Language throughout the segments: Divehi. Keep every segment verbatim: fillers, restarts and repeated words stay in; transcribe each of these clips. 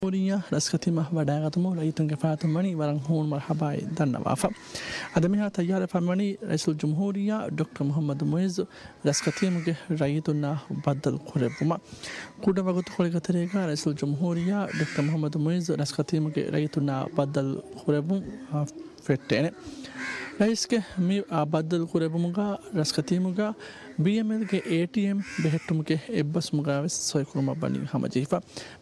ޖުމްހޫރިއްޔާ ރަސްކަތީމަށް ވަޑައިގަތުމުން ރައްޔިތުންގެ ފަރާތުން ވަނީ ވަރަށް ހޫނު މަރުޙަބާއި ދަންނަވާފަ. އަދި މިހާ ތައްޔާރުވެފަ ވަނީ ރައީސުލްޖުމްހޫރިއްޔާ ޑޮކްޓަރ މުޙައްމަދު މުޢިއްޒު ރަސްކަތީމުގެ ރައްޔިތުންނާ ބައްދަލު ކުރެއްވުމަށް. ކުޑަ ވަގުތުކޮޅެއްގެ ތެރޭގަ ރައީސުލްޖުމްހޫރިއްޔާ ޑޮކްޓަރ މުޙައްމަދު މުޢިއްޒު ރަސްކަތީމުގެ ރައްޔިތުންނާ ބައްދަލު ކުރެއްވުން، އާ، ފެއްޓޭނެ. ރައީސްގެ މި، އާ، ބައްދަލު ކުރެއްވުމުގަ ރަސްކަތީމުގަ ބީއެމްއެލްގެ އޭޓީއެމް ބެހެއްޓުމުގެ އެއްބަސްވުމުގަ ވެސް ސޮއިކުރުމަށް ވަނީ ހަމަޖެހިފަ.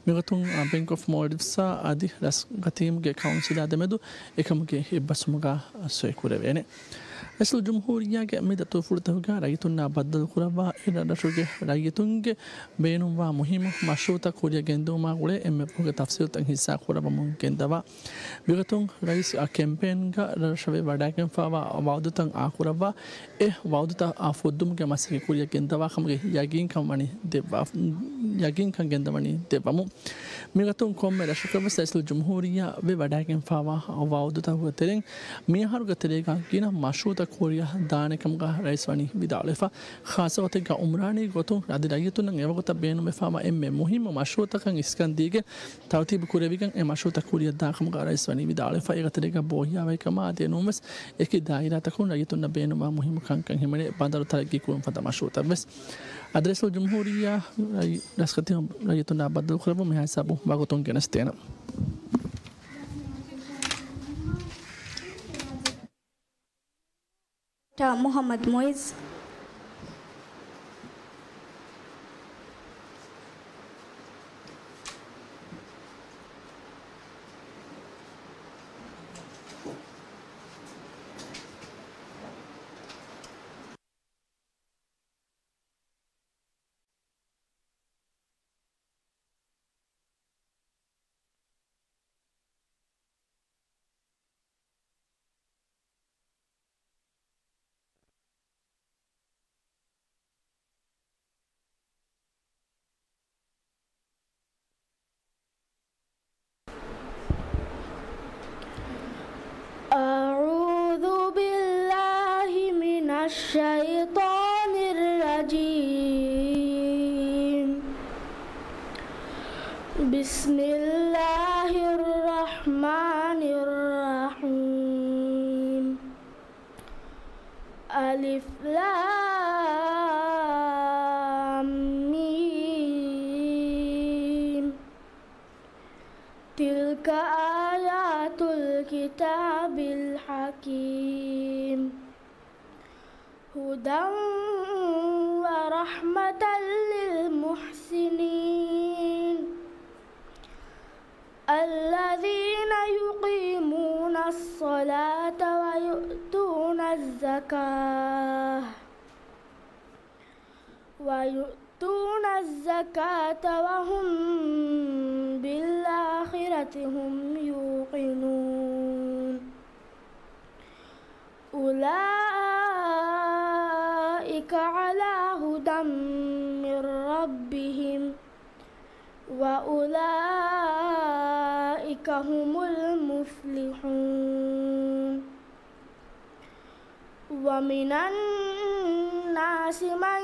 މިގޮތުން، އާ، ބެންކް އޮފް މޯލްޑިވްސްއާ އަދި ރަސްކަތީމުގެ ކައުންސިލާ ދެމެދު އެކަމުގެ އެއްބަސްވުމުގަ ސޮއިކުރެވޭނެ. ރައީސުލްޖުމްހޫރިއްޔާގެ މި ދަތުރުފުޅުތަކުގަ ރައްޔިތުންނާ ބައްދަލު ކުރައްވާ އެ ރަށުގެ ރައްޔިތުންގެ ބޭނުންވާ މުހިއްމު މަޝްރޫޢުތައް ކުރިއަށް ގެންދިއުމާ ގުޅޭ އެންމެ ފަހުގެ ތަފްސީލުތައް ހިއްސާ ކުރައްވަމުން ގެންދަވާ. މިގޮތުން ރައީސް އާ ކެމްޕޭންގަ ރަށްރަށުގައި ވަޑައިގެންފާވާ ވައުދުތައް އާކުރައްވާ، އެ ވައުދުތައް އާ ފުއްދުމުގެ މަސައްކަތް ކުރިއަށް ގެންދަވާ ކަމުގެ ޔަގީންކަން ވަނީ ދެއްވާ، ޔަގީންކަން ގެންދަވަނީ ދެއްވަމުން. މިގޮތުން ކޮންމެ ރަށަކަށް ވެސް ރައީސުލްޖުމްހޫރިއްޔާ ވެ ވަޑައިގެންފާވާ ވައުދުތަކުގެ ތެރެއިން މިއަހަރުގެ ތެރޭގަ ގިނަ މަޝްރޫޢުތައް ކުރިއަށް ދާނެ ކަމުގަ ރައީސް ވަނީ ވިދާޅުވެފަ. ޚާއްޞަގޮތެއްގަ އުމްރާނީ ގޮތުން އަދި ރައްޔިތުންނަށް އެވަގުތަށް ބޭނުންވެފާވާ އެންމެ މުހިއްމު މަޝްރޫޢުތަކަށް އިސްކަން ދީގެން ތަރުތީބު ކުރެވިގެން އެ މަޝްރޫޢުތައް ކުރިއަށްދާ ކަމުގަ ރައީސް ވަނީ ވިދާޅުވެފަ. އޭގެ ތެރޭގަ ބޯހިޔާވަހިކަމާ އަދި އެނޫންވެސް އެކި ދާއިރާތަކުން ރައްޔިތުންނަށް ބޭނުންވާ މުހިއްމު ކަންކަން ހިމެނޭ ބަނދަރު ތަރައްގީ ކުރުން ފަދަ މަޝްރޫޢުތައް ވެސް. އަދި ރައީސުލްޖުމްހޫރިއްޔާ ރައީ-، ރަސްކަތި ރައްޔިތުންނާ ބައްދަލު ކުރެއްވުން މިހާ ހިސާބުން ވަގުތުން ގެނެސްދޭނަން. ޑޮކްޓަރ މުޙައްމަދު މުޢިއްޒު. أعوذ بالله من الشيطان الرجيم. بسم الله الرحمن الرحيم. ألف لام ميم. تلك آيات الكتاب الحكيم. هدى ورحمة للمحسنين. الذين يقيمون الصلاة ويؤتون الزكاة، ويؤتون الزكاة وهم بالآخرة هم يوقنون. أولئك على هدى من ربهم، وأولئك هم المفلحون. ومن الناس من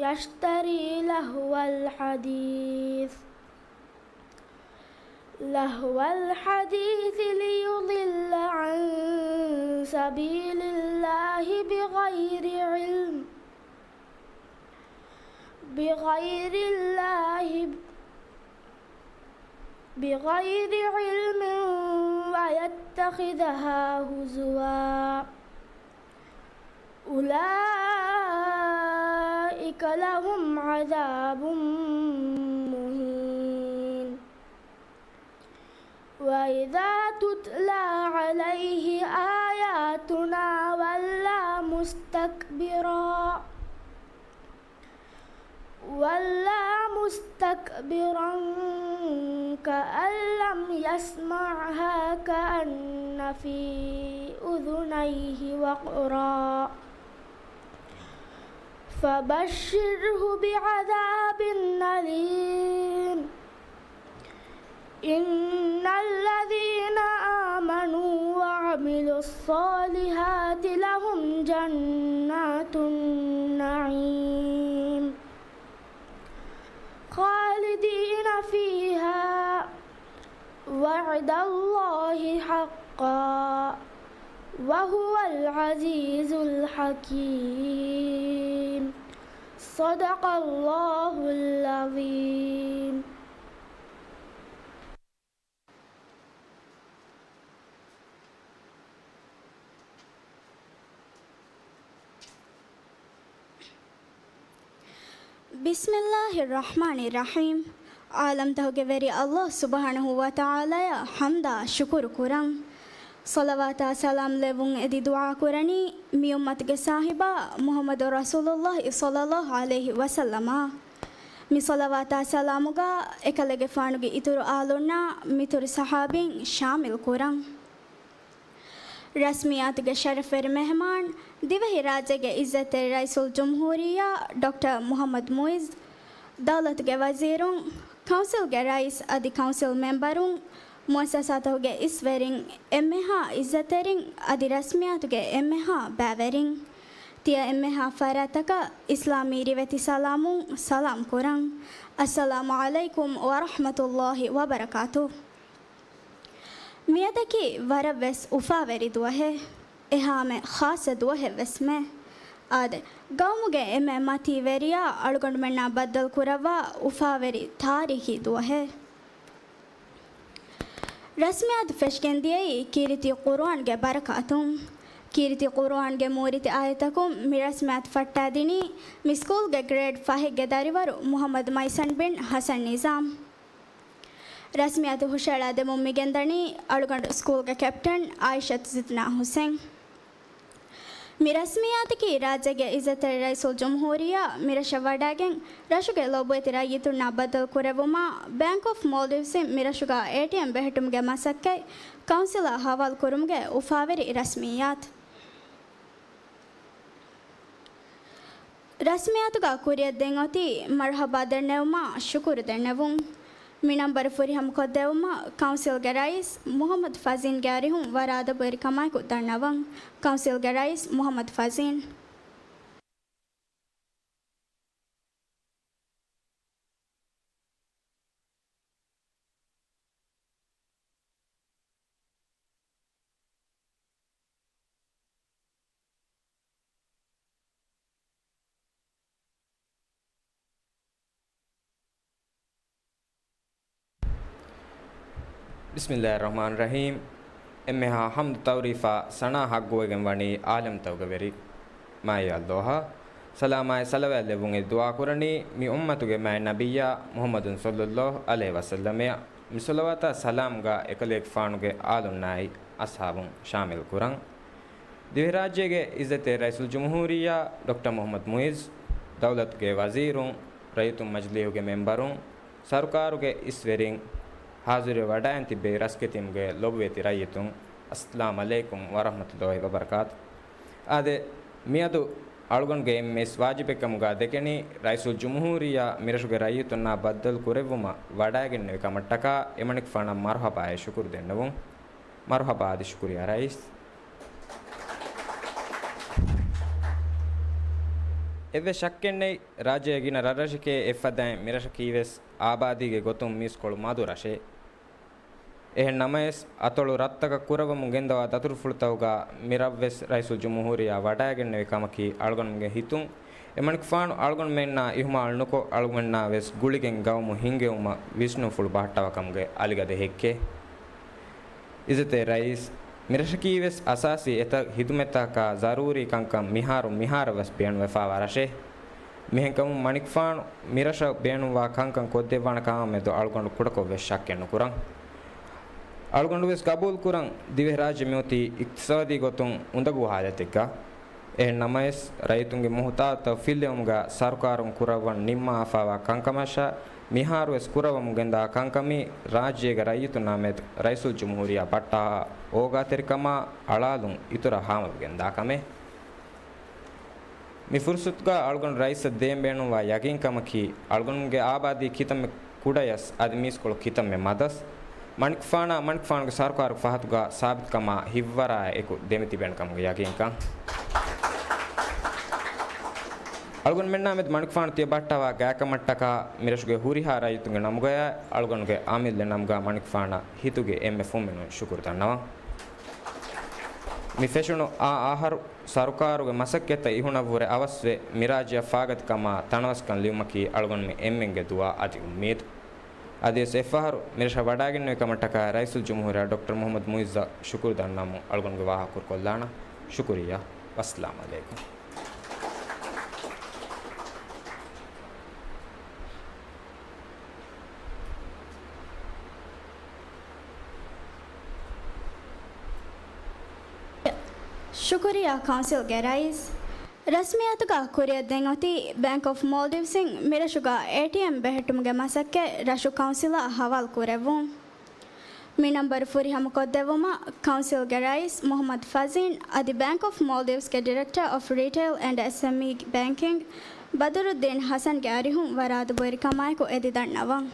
يشتري لهو الحديث لهو الحديث ليضل عن سبيل الله بغير علم، بغير الله، بغير علم ويتخذها هزوا. أولئك لهم عذاب مهين. وإذا تتلى عليه آياتنا ولى مستكبرا، ولى مستكبرا كأن لم يسمعها كأن في أذنيه وقرا. فبشره بعذاب أليم. إن الذين آمنوا وعملوا الصالحات لهم جنات النعيم خالدين فيها وعد الله حقا وهو العزيز الحكيم. صدق الله العظيم. بسم الله الرحمن الرحيم. ޢާލަމްތަކުގެ ވެރި ﷲ ސުބްޙާނަހޫ ވަތަޢާލާއަށް ޙަމްދާ ޝުކުރު ކުރަން. ޞަލަވާތާ ސަލާމް ލެއްވުން އެދި ދުޢާ ކުރަނީ މި އުއްމަތުގެ ސާހިބާ މުޙައްމަދު ރަސޫލުﷲ ޞައްލަﷲ ޢަލައިހި ވަސައްލަމާ. މި ޞަލަވާތާ ސަލާމުގަ އެކަލޭގެފާނުގެ އިތުރު އާލުންނާ މިތުރު ޞަޙާބީން ޝާމިލް ކުރަން. ރަސްމިއްޔާތުގެ ޝަރަފްވެރި މެހެމާން، ދިވެހިރާއްޖޭގެ އިއްޒަތްތެރި ރައީސުލްޖުމްހޫރިއްޔާ ޑޮކްޓަރ މުޙައްމަދު މުޢިއްޒު، ދައުލަތުގެ ވަޒީރުން، ކައުންސިލްގެ ރައީސް އަދި ކައުންސިލް މެމްބަރުން، މުއައްސަސާތަކުގެ އިސްވެރިން، އެންމެހާ އިއްޒަތްތެރިން އަދި ރަސްމިއްޔާތުގެ އެންމެހާ ބައިވެރިން، ތިޔަ އެންމެހާ ފަރާތްތަކަށް އިސްލާމީ ރިވެތި ސަލާމުން ސަލާމް ކުރަން. އައްސަލާމު ޢަލައިކުމް ވަރަޙްމަތުﷲ ވަބަރަކާތުހު. މިއަދަކީ ވަރަށްވެސް އުފާވެރި ދުވަހެއް. އެހާމެ ޚާއްޞަ ދުވަހެއްވެސްމެ. އާދެ، ގައުމުގެ އެންމެ މަތީ ވެރިޔާ އަޅުގަނޑުމެންނާ ބައްދަލު ކުރައްވާ އުފާވެރި ތާރީޚީ ދުވަހެއް. ރަސްމިއްޔާތު ފެށިގެން ދިޔައީ ކީރިތި ޤުރުއާންގެ ބަރަކާތުން. ކީރިތި ޤުރުއާންގެ މޫރިތި އާޔަތަކުން މި ރަސްމިއްޔާތު ފައްޓާދިނީ މި ސްކޫލްގެ ގްރޭޑް ފަހެއްގެ ދަރިވަރު މުޙައްމަދު މައިސަން ބިން ޙަސަން ނިޒާމް. ރަސްމިއްޔާތު ހުށައަޅާދެމުން މިގެންދަނީ އަޅުގަނޑު ސްކޫލްގެ ކެޕްޓަން އާއިޝަތު ޒިތްނާ ހުސެން. މި ރަސްމިއްޔާތަކީ ރާއްޖޭގެ އިއްޒަތްތެރި ރައީސުލްޖުމްހޫރިއްޔާ މިރަށަށް ވަޑައިގެން ރަށުގެ ލޮބުވެތި ރައްޔިތުންނާ ބައްދަލު ކުރެއްވުމަށް ބޭންކް އޮފް މޯލްޑިވްސްއިން މިރަށުގަ އޭޓީއެމް ބެހެއްޓުމުގެ މަސައްކަތް ކައުންސިލަށް ހަވާލު ކުރުމުގެ އުފާވެރި ރަސްމިއްޔާތު. ރަސްމިއްޔާތުގަ ކުރިއަށްދޭން އޮތީ މަރުޙަބާ ދެންނެވުމާ ޝުކުރު ދެންނެވުން. މި ނަންބަރު ފުރިހަމަކޮށްދެއްވުމަށް ކައުންސިލްގެ ރައީސް މުޙައްމަދު ފަޒީންގެ އަރިހުން ވަރަށް އަދަބުވެރިކަމާއެކު ދަންނަވަން. ކައުންސިލްގެ ރައީސް މުޙައްމަދު ފަޒީން. ބިސްމިއްލާހިއްރަޙްމާނިއްރަޙީމް. އެންމެހާ ޙަމްދު ތަޢުރީފާ ސަނާ ޙައްޤުވެގެން ވަނީ ޢާލަމްތަކުގެ ވެރި މާތް ﷲ އަށް ސަލާމާއި ޞަލަވާތް ލެއްވުން އެދި ދުޢާ ކުރަނީ މި އުއްމަތުގެ މާތް ނަބިއްޔާ މުޙައްމަދު ޞައްލައްލާހު ޢަލައިހި ވަސައްލަމައަށް. މި ޞަލަވާތާ ސަލާމްގަ އެކަލޭގެފާނުގެ އާލުންނާއި އަޞްޙާބުން ޝާމިލް ކުރަން. ދިވެހިރާއްޖޭގެ އިއްޒަތްތެރި ރައީސުލްޖުމްހޫރިއްޔާ ޑޮކްޓަރ މުޙައްމަދު މުޢިއްޒު، ދައުލަތުގެ ވަޒީރުން، ރައްޔިތުން މަޖިލީހުގެ މެމްބަރުން، ސަރުކާރުގެ އިސްވެރިން، ޙާޟިރުވެ ވަޑައިގެން ތިއްބެވި ރަސްގެތިމުގެ ލޮބުވެތި ރައްޔިތުން، އައްސަލާމް ޢަލައިކުމް ވަރަޙްމަތުﷲ ވަބަރަކާތު. އާދެ، މިއަދު އަޅުގަނޑުގެ އެންމެ ވާޖިބެއްކަމުގަ ދެކެނީ، ރައީސުލްޖުމްހޫރިއްޔާ މިރަށުގެ ރައްޔިތުންނާ ބައްދަލު ކުރެއްވުމަށް ވަޑައިގެންނެވި ކަމަށްޓަކާ އެމަނިކުފާނަށް މަރުޙަބާއި ޝުކުރު ދެންނެވުން. މަރުޙަބާ އަދި ޝުކުރިއްޔާ ރައީސް. އެއްވެސް ޝައްކެއްނެތް، ރާއްޖެ ގިނަ ރަށްރަށެކޭ އެއްފަދައިން މިރަށަކީވެސް އާބާދީގެ ގޮތުން މީސްކޮޅު މަދު ރަށެއް. އެހެން ނަމަވެސް، އަތޮޅު ރަށްތަކަށް ކުރައްވަމުން ގެންދަވާ ދަތުރުފުޅުތަކުގަ މިރަށްވެސް ރައީސުލްޖުމްހޫރިއްޔާ ވަޑައިގެންނެވި ކަމަކީ އަޅުގަނޑުމެންގެ ހިތުން އެމަނިކުފާނު އަޅުގަނޑުމެންނާ އިހުމާލު ނުކޮށް، އަޅުގަނޑުމެންނާ ވެސް ގުޅިގެން ގައުމު ހިންގެވުމަށް ވިސްނުންފުޅު ބަހައްޓަވާ ކަމުގެ އަލިގަދަ ހެއްކެއް. އިއްޒަތްތެރި ރައީސް، މިރަށަކީވެސް އަސާސީ އެތައް ހިދުމަތްތަކަކާ ޒަރޫރީ ކަންކަން މިހާރު މިހާރަށް ވެސް ބޭނުންވެފާވާ ރަށެއް. މިހެންކަމުން މަނިކުފާނު މިރަށަށް ބޭނުންވާ ކަންކަން ކޮށްދެއްވާނެ ކަމާމެދު އަޅުގަނޑު ކުޑަކޮށް ވެސް ޝައްކެއް ނުކުރަން. އަޅުގަނޑު ވެސް ގަބޫލު ކުރަން، ދިވެހިރާއްޖެ މިއޮތީ އިޤްތިޞާދީ ގޮތުން އުނދަގޫ ހާލަތެއްގަ. އެހެން ނަމަވެސް، ރައްޔިތުންގެ މުހުތާޖުތައް ފިއްލެވުމުގަ ސަރުކާރުން ކުރައްވަން ނިންމާފާވާ ކަންކަމަށާ މިހާރުވެސް ކުރައްވަމުން ގެންދާ ކަންކަމީ ރާއްޖޭގެ ރައްޔިތުންނާމެދު ރައީސުލްޖުމްހޫރިއްޔާ ބައްޓާ އޯގާތެރިކަމާ އަޅާލުން އިތުރަށް ހާމަވެގެންދާ ކަމެއް. މި ފުރުޞަތުގަ އަޅުގަނޑު ރައީސަށް ދޭން ބޭނުންވާ ޔަގީންކަމަކީ، އަޅުގަނޑުގެ އާބާދީ ކިތަންމެ ކުޑަޔަސް އަދި މީސްކޮޅު ކިތަންމެ މަދަސް، މަނިކުފާނާ މަނިކުފާނުގެ ސަރުކާރުގެ ފަހަތުގަ ސާބިތުކަމާ ހިތްވަރާއެކު ދެމިތިބޭނެ ކަމުގެ ޔަގީންކަން. އަޅުގަނޑުމެންނާމެދު މަނިކުފާނު ތިޔަބައްޓަވާ ގާތްކަމަށްޓަކާ މިރަށުގެ ހުރިހާ ރައްޔިތުންގެ ނަމުގަޔާ އަޅުގަނޑުގެ އާމިއްލެ ނަމުގަ މަނިކުފާނަށް ހިތުގެ އެންމެ ފުންމިނުން ޝުކުރު ދަންނަވަން. މި ފެށުނު އާ އަހަރު ސަރުކާރުގެ މަސައްކަތްތައް އިހުނަށްވުރެ އަވަސްވެ، މިރާއްޖެއަށް ފާގަތިކަމާ ތަނަވަސްކަން ލިބުމަކީ އަޅުގަނޑުމެން އެންމެންގެ ދުޢާ އަދި އުއްމީދު. އަދިވެސް އެއްފަހަރު މިރަށަށް ވަޑައިގެންނެވި ކަމަށްޓަކާ ރައީސުލްޖުމްހޫރިއްޔާ ޑޮކްޓަރ މުޙައްމަދު މުޢިއްޒަށް ޝުކުރު ދަންނަވަމުން އަޅުގަނޑުގެ ވާހަކަ ކުރުކޮށްލާނަން. ޝުކުރިއްޔާ. ވައްސަލާމް ޢަލައިކުމް. ޝުކުރިއްޔާ ކައުންސިލްގެ ރައީސް. ރަސްމިއްޔާތުގަ ކުރިއަށް ދެން އޮތީ ބޭންކް އޮފް މޯލްޑިވްސްއިން މިރަށުގަ އޭޓީއެމް ބެހެއްޓުމުގެ މަސައްކަތް ރަށު ކައުންސިލަށް ހަވާލު ކުރެއްވުން. މި ނަންބަރު ފުރިހަމަ ކޮށްދެއްވުމަށް ކައުންސިލްގެ ރައީސް މުޙައްމަދު ފަޒީން އަދި ބޭންކް އޮފް މޯލްޑިވްސްގެ ޑިރެކްޓަރ އޮފް ރީޓެއިލް އެންޑް އެސްއެމްއީ ބޭންކިންގް ބަދުރުއްދީން ޙަސަންގެ އަރިހުން ވަރަށް އަދަބުވެރިކަމާއެކު އެދިދަންނަވަން.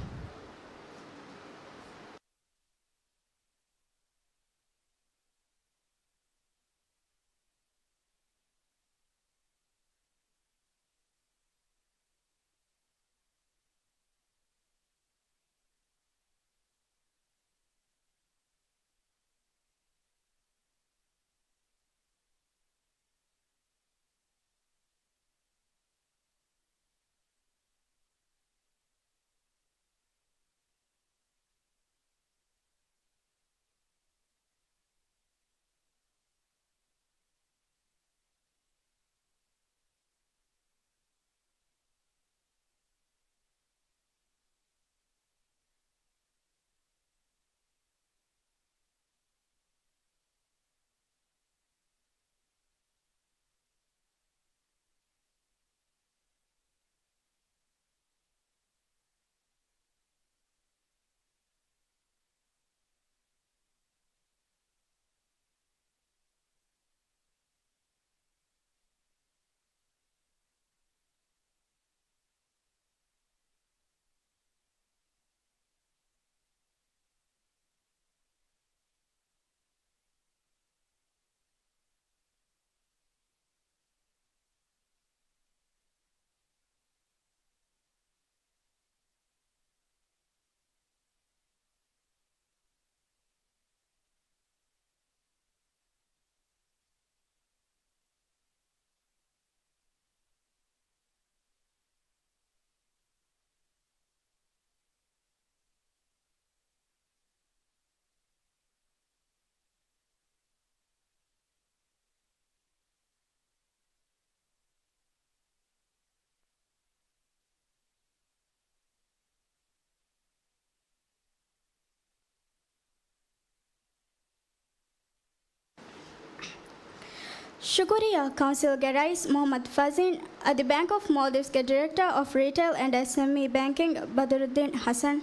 ޝުކުރިއްޔާ ކައުންސިލްގެ ރައީސް މުޙައްމަދު ފަޒީން އަދި ބޭންކް އޮފް މޯލްޑިވްސްގެ ޑިރެކްޓަރ އޮފް ރީޓެއިލް އެންޑް އެސްއެމްއީ ބޭންކިންގް ބަދުރުއްދީން ޙަސަން.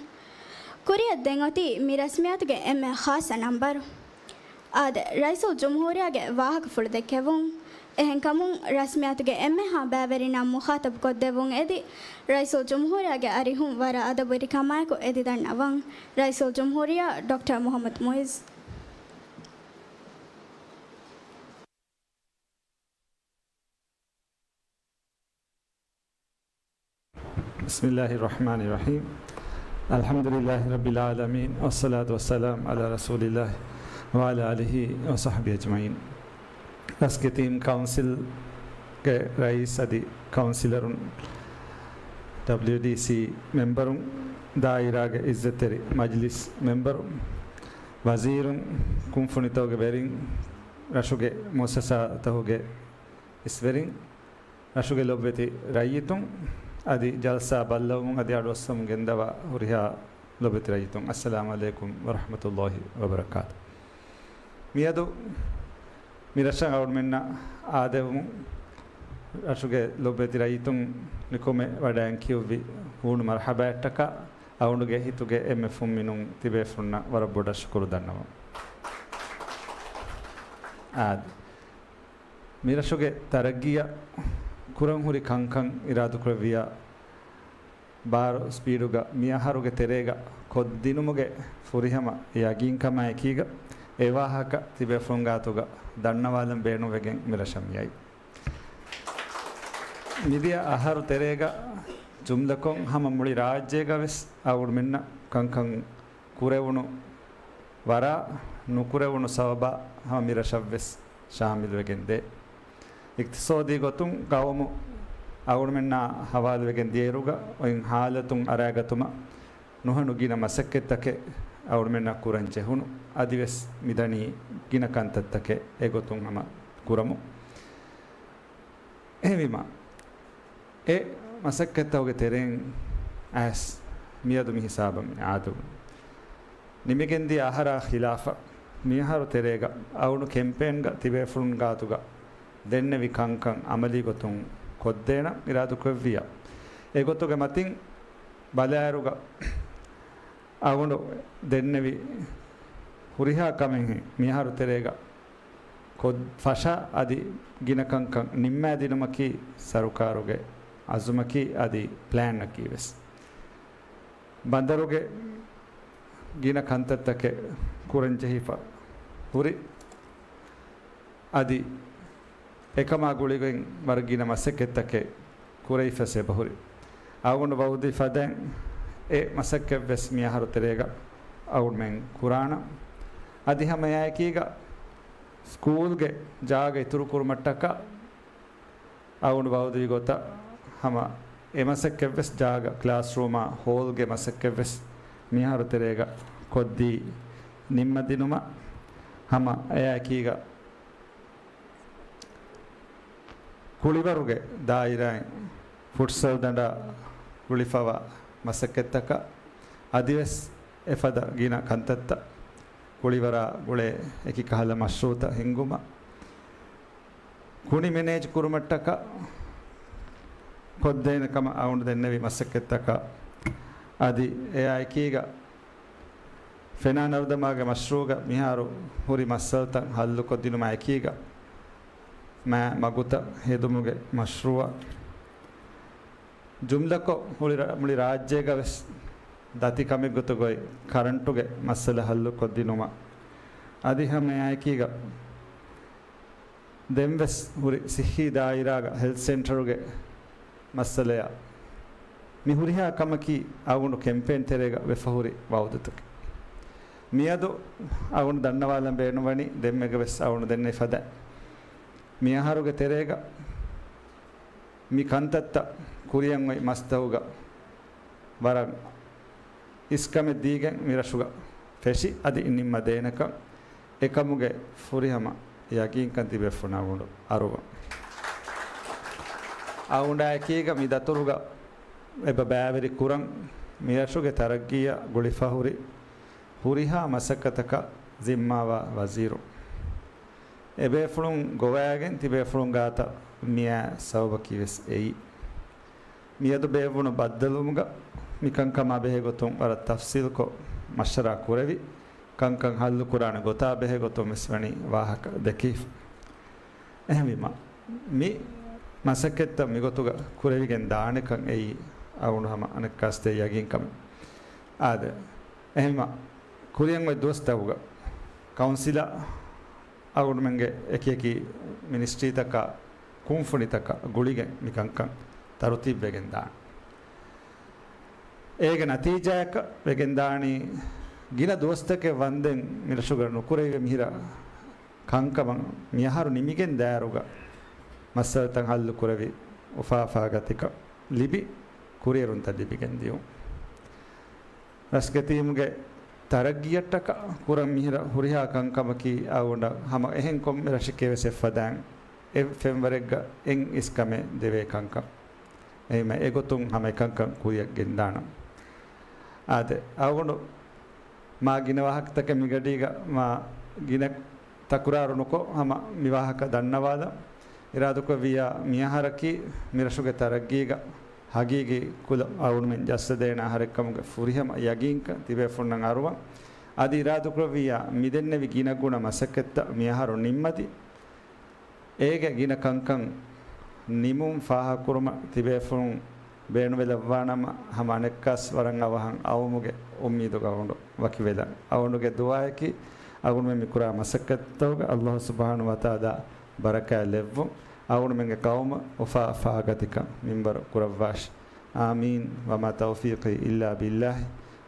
ކުރިއަށް ދެން އޮތީ މި ރަސްމިއްޔާތުގެ އެންމެ ޚާއްޞަ ނަންބަރު. އާދެ، ރައީސުލްޖުމްހޫރިއްޔާގެ ވާހަކަފުޅު ދެއްކެވުން. އެހެންކަމުން، ރަސްމިއްޔާތުގެ އެންމެހާ ބައިވެރިންނާ މުޚާޠަބު ކޮށްދެއްވުން އެދި، ރައީސުލްޖުމްހޫރިއްޔާގެ އަރިހުން ވަރަށް އަދަބުވެރިކަމާއެކު އެދިދަންނަވަން. ރައީސުލްޖުމްހޫރިއްޔާ ޑޮކްޓަރ މުޙައްމަދު މުޢިއްޒު. بسم الله الرحمن الرحيم. الحمد لله رب العالمين، والصلاة والسلام على رسول الله وعلى آله وصحبه أجمعين. ރަސްގެތީމް ކައުންސިލްގެ ރައީސް އަދި ކައުންސިލަރުން، ޑަބްލިޔުޑީސީ މެމްބަރުން، ދާއިރާގެ އިއްޒަތްތެރި މަޖިލިސް މެމްބަރުން، ވަޒީރުން، ކުންފުނިތަކުގެ ވެރިން، ރަށުގެ މުއައްސަސާތަކުގެ އިސްވެރިން، ރަށުގެ ލޮބުވެތި ރައްޔިތުން، އަދި ޖަލްސާ ބައްލަވަމުން އަދި އަޑުއައްސަމުން ގެންދަވާ ހުރިހާ ލޮބުވެތި ރައްޔިތުން، އައްސަލާމު ޢަލައިކުމް ވަރަޙްމަތުﷲި ވަބަރަކާތު. މިއަދު މި ރަށަށް އަޅުމެންނަށް އާދެވުމުން، ރަށުގެ ލޮބުވެތި ރައްޔިތުން ނިކުމެ ވަޑައިން ކިޔުއްވި ހޫނު މަރުޙަބާއަށްޓަކާ، އަޅުގަނޑުގެ ހިތުގެ އެންމެ ފުންމިނުން ތިބޭފުޅުންނަށް ވަރަށް ބޮޑަށް ޝުކުރު ދަންނަވަން. އާދެ، މިރަށުގެ ތަރައްގީއަށް ކުރަން ހުރި ކަންކަން އިރާދަކުރެއްވިޔާ، ބާރު ސްޕީޑުގަ މި އަހަރުގެ ތެރޭގަ ކޮށްދިނުމުގެ ފުރިހަމަ ޔަގީންކަމާއެކީގަ، އެ ވާހަކަ ތިބޭފުޅުން ގާތުގަ ދަންނަވާލަން ބޭނުންވެގެން މިރަށަށް މިއައީ. މިދިޔަ އަހަރު ތެރޭގަ ޖުމްލަކޮށް ހަމަ މުޅި ރާއްޖޭގަ ވެސް އަޅުގަނޑުމެންނަށް ކަންކަން ކުރެވުނު ވަރާ ނުކުރެވުނު ސަބަބާ ހަމަ މިރަށަށް ވެސް ޝާމިލުވެގެން ދޭ. އިޤްތިޞާދީ ގޮތުން ގައުމު އަޅުގަނޑުމެންނާ ހަވާލުވެގެން ދިޔައިރުގަ އޮތް ހާލަތުން އަރާގަތުމަށް ނުހަނު ގިނަ މަސައްކަތްތަކެއް އަޅުގަނޑުމެންނަށް ކުރަން ޖެހުނު. އަދިވެސް މިދަނީ ގިނަ ކަންތައްތަކެއް އެގޮތުން ހަމަ ކުރަމު. އެހެންވީމަ، އެ މަސައްކަތްތަކުގެ ތެރެއިން އައިސް މިއަދު މި ހިސާބަށް މި އާދެވުނު. ނިމިގެންދިޔަ އަހަރާ ޚިލާފަށް މިއަހަރު ތެރޭގަ އަޅުގަނޑު ކެމްޕޭންގަ ތިބޭފުޅުން ގާތުގަ ދެންނެވި ކަންކަން އަމަލީ ގޮތުން ކޮށްދޭނަން އިރާދަކުރެއްވިއްޔާ، އެގޮތުގެ މަތިން ބަލާއިރުގަ އަޅުގަނޑު ދެންނެވި ހުރިހާ ކަމެއްހެން މިއަހަރު ތެރޭގަ ކޮށް ފަށާ އަދި ގިނަ ކަންކަން ނިންމާދިނުމަކީ ސަރުކާރުގެ އަޒުމަކީ އަދި ޕްލޭންއަކީ ވެސް. ބަނދަރުގެ ގިނަ ކަންތައްތަކެއް ކުރަން ޖެހިފަ ހުރި އަދި އެކަމާ ގުޅިގެން ވަރަށް ގިނަ މަސައްކަތްތަކެއް ކުރެވިފަސް އެބަހުރި. އަޅުގަނޑު ވައުދުވި ފަދައިން އެ މަސައްކަތްވެސް މިއަހަރު ތެރޭގަ އަޅުގަނޑުމެން ކުރާނަން. އަދި ހަމަ އެއާއެކީގަ ސްކޫލްގެ ޖާގަ އިތުރުކުރުމަށްޓަކާ އަޅުގަނޑު ވައުދުވި ގޮތަށް ހަމަ އެ މަސައްކަތްވެސް ޖާގަ ކްލާސްރޫމާ ހޯލްގެ މަސައްކަތްވެސް މިއަހަރު ތެރޭގަ ކޮށްދީ ނިންމަދިނުމަށް ހަމަ އެއާއެކީގަ ކުޅިވަރުގެ ދާއިރާއިން ފުޓްސަލް ދަނޑާ ގުޅިފަވާ މަސައްކަތްތަކަށް އަދިވެސް އެފަދަ ގިނަ ކަންތައްތައް ކުޅިވަރާ ގުޅޭ އެކި ކަހަލަ މަޝްރޫއުތައް ހިންގުމަށް، ކުނި މެނޭޖް ކުރުމަށްޓަކާ ކޮށްދޭނެ ކަމަށް އަޅުގަނޑު ދެންނެވި މަސައްކަތްތަކަށް އަދި އެއާއެކީގަ ފެނާ ނަރުދަމާގެ މަޝްރޫއުގަ މިހާރު ހުރި މައްސަލަތައް ހައްލުކޮށްދިނުމާއެކީގަ މާ މަގުތައް ހެދުމުގެ މަޝްރޫއަށް ޖުމްލަކޮށް މުޅި ރާ-، މުޅި ރާއްޖޭގަ ވެސް ދަތި ކަމެއްގޮތުގައި ކަރަންޓުގެ މައްސަލަ ހައްލުކޮށްދިނުމަށް އަދި ހަމައެއާއެކީގަ ދެންވެސް ހުރި ސިއްހީ ދާއިރާގަ ހެލްތް ސެންޓަރުގެ މައްސަލަޔާ މި ހުރިހާ ކަމަކީ އަޅުގަނޑު ކެމްޕޭން ތެރޭގަ ވެފަހުރި ވައުދުތަކެއް. މިއަދު އަޅުގަނޑު ދަންނަވާލަން ބޭނުންވަނީ ދެންމެގަ ވެސް އަޅުގަނޑު ދެންނެވި ފަދަ މި އަހަރުގެ ތެރޭގަ މި ކަންތައްތައް ކުރިޔަށް އޮތް މަސްތަކުގަ ވަރަށް އިސްކަމެއް ދީގެން މިރަށުގަ ފެށި އަދި ނިންމަ ދޭނެކަން އެކަމުގެ ފުރިހަމަ ޔަގީންކަން ތިބޭފުޅުން އަޅުގަނޑު އަރުވަން. އަޅުގަނޑާއެކީގަ މި ދަތުރުގަ އެބަ ބައިވެރި ކުރަން މިރަށުގެ ތަރައްގީއަށް ގުޅިފަހުރި ހުރިހާ މަސައްކަތަކަށް ޒިންމާވާ ވަޒީރު އެބޭފުޅުން ގޮވައިގެން ތިބޭފުޅުން ގާތަށް މިއާ ސަބަބަކީ ވެސް އެއީ. މިއަދު ބޭއްވުނު ބައްދަލުވުމުގަ މިކަންކަމާ ބެހޭ ގޮތުން ވަރަށް ތަފްސީލްކޮށް މަޝްވަރާ ކުރެވި، ކަންކަން ހައްލު ކުރާނެ ގޮތާ ބެހޭ ގޮތުން ވެސް ވަނީ ވާހަކަ ދެކިފަ. އެހެންވީމަ، މި މަސައްކަތްތައް މިގޮތުގަ ކުރެވިގެން ދާނެކަން އެއީ އަޅުގަނޑު ހަމަ އަނެއްކާސް ދޭ ޔަގީން ކަމެއް. އާދެ، އެހެންވީމަ، ކުރިޔަށް އޮތް ދުވަސްތަކުގަ ކައުންސިލަށް އަޅުގަނޑުމެންގެ އެކިއެކި މިނިސްޓްރީތަކާ ކުންފުނިތަކާ ގުޅިގެން މިކަންކަން ތަރުތީބުވެގެން ދާނެ. އޭގެ ނަތީޖާއަކަށް ވެގެން ދާނީ ގިނަ ދުވަސްތަކެއް ވަންދެން މިރަށުގަ ނުކުރެވި މިހިރަ ކަންކަމަށް މިއަހަރު ނިމިގެން ދާއިރުގަ މައްސަލަތައް ހައްލު ކުރެވި އުފާ އުފާގަތިކަން ލިބި ކުރިއެރުންތައް ލިބިގެން ދިޔުން. ރަސްގެ ޓީމުގެ ތަރައްގީއަށްޓަކާ ކުރަން މިހިރަ ހުރިހާ ކަންކަމަކީ އަޅުގަނޑަށް ހަމަ އެހެން ކޮންމެ ރަށެކޭ ވެސް އެއްފަދައިން އެ ފެންވަރެއްގަ އެއް އިސްކަމެއް ދެވޭ ކަންކަން. އެހެންވީމަ އެގޮތުން ހަމަ އެކަންކަން ކުރިއަށް ގެންދާނަން. އާދެ، އަޅުގަނޑު މާ ގިނަ ވާހަކަތަކެއް މިގަޑީގަ މާ ގިނަ ތަކުރާރު ނުކޮށް ހަމަ މި ވާހަކަ ދަންނަވާލަން. އިރާދަކުރެއްވިއްޔާ މިއަހަރަކީ މިރަށުގެ ތަރައްގީގަ ހަގީގީ ކުލަ އަޅުގަނޑުމެން ޖައްސަދޭނެ އަހަރެއްކަމުގެ ފުރިހަމަ ޔަގީންކަން ތިބޭފުޅުންނަށް އަރުވަން. އަދި އިރާދަކުރެއްވިއްޔާ މިދެންނެވި ގިނަގުނަ މަސައްކަތްތައް މިއަހަރު ނިންމަދި، އޭގެ ގިނަ ކަންކަން ނިމުން ފާހަގަކުރުމަށް ތިބޭފުޅުން ބޭނުންވެލައްވާނަމަ، ހަމަ އަނެއްކާސް ވަރަށް އަވަހަށް އައުމުގެ އުއްމީދުގަ އަޅުގަނޑު ވަކިވެލަން. އަޅުގަނޑުގެ ދުޢާއަކީ އަޅުގަނޑުމެން މި ކުރާ މަސައްކަތްތަކުގަ ﷲ ސުބްޙާނަހޫ ވަތަޢާލާ ބަރަކާތް ލެއްވުން. އަޅުގަނޑުމެންގެ ޤައުމަށް އުފާ ފާގަތިކަން މިންވަރު ކުރައްވާށި. އާމީން. وما توفيقي إلا بالله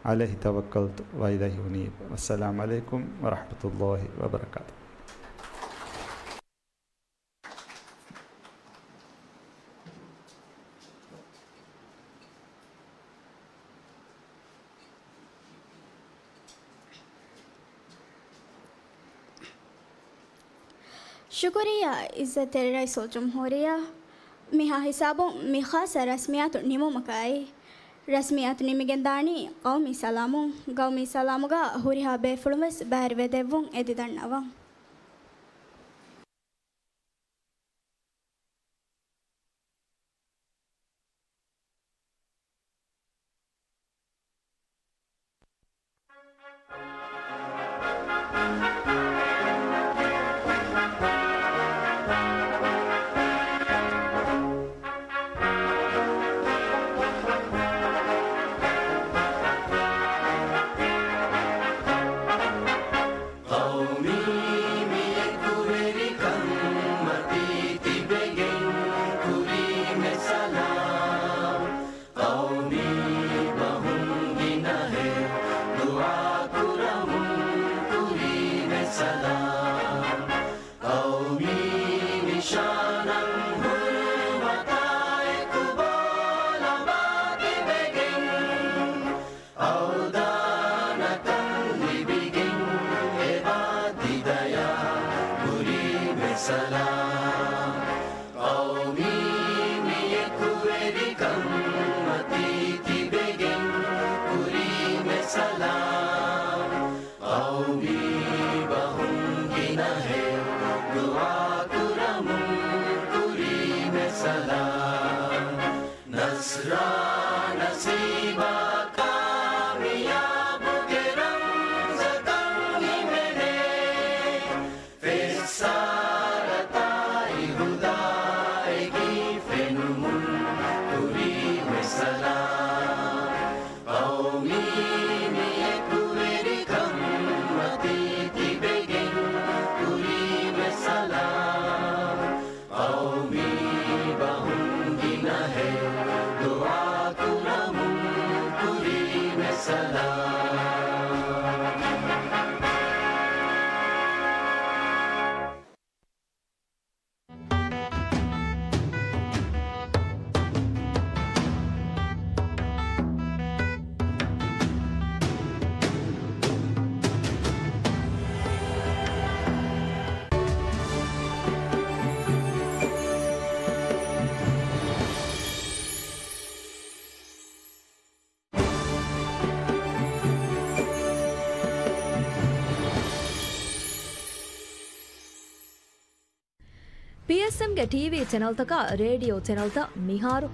عليه توكلت وإليه أنيب. والسلام عليكم ورحمة الله وبركاته. ޝުކުރިއްޔާ ޢިއްޒަތްތެރި ރައީސުލްޖުމްހޫރިއްޔާ. މިހާ ހިސާބުން މި ޚާއްޞަ ރަސްމިއްޔާތު ނިމުމަކަށް އައީ. ރަސްމިއްޔާތު ނިމިގެންދާނީ ޤައުމީ ސަލާމުން. ޤައުމީ ސަލާމުގަ ހުރިހާ ބޭފުޅުންވެސް ބައިވެރިވެ ދެއްވުން އެދި ދަންނަވަން. ޤައުމީ މިއެކުވެރިކަން މަތީ ތިބެގެން ކުރީމެ ސަލާމް. ޤައުމީ ބަހުން ގިނަހެއް ދުޢާ ކުރަމުން ކުރީމެ ސަލާމް. ޤައުމީ ނިޝާނަށް ހުރުމަތާ އެކު ބޯލަމާ ތިބެގެން އަވްދާނަކަން ލިބިގެން އެބާ ތި ދަޔާ ކުރީމެ ސަލާމް. ޤައުމީ މިއެކުވެރިކަން މަތީ ތިބެގެން ކުރީމެ ސަލާމް. ޤައުމީ ބަހުން ގިނަހެއް ދުޢާ ކުރަމުން ކުރީމެ ސަލާމް. ނަޞްރާ ނަސީބާ ކާމިޔާބުގެ ރަމްޒަކަށް ހިމެނޭ. ފެއްސާރަތާއި ހުދާއެކީ ފެނުމުން ކުރީމެ ސަލާމް. ޤައުމީ މިއެކުވެރިކަން މަތީ ތިބެގެން ކުރީމެ ސަލާމް. ޤައުމީ ބަހުން ގިނަހެއް ދުޢާ ކުރަމުން ކުރީމެ ސަލާމް. ޕީއެސްއެމްގެ ޓީވީ ޗެނަލްތަކާ ރޭޑިއޯ ޗެނަލްތައް މިހާރު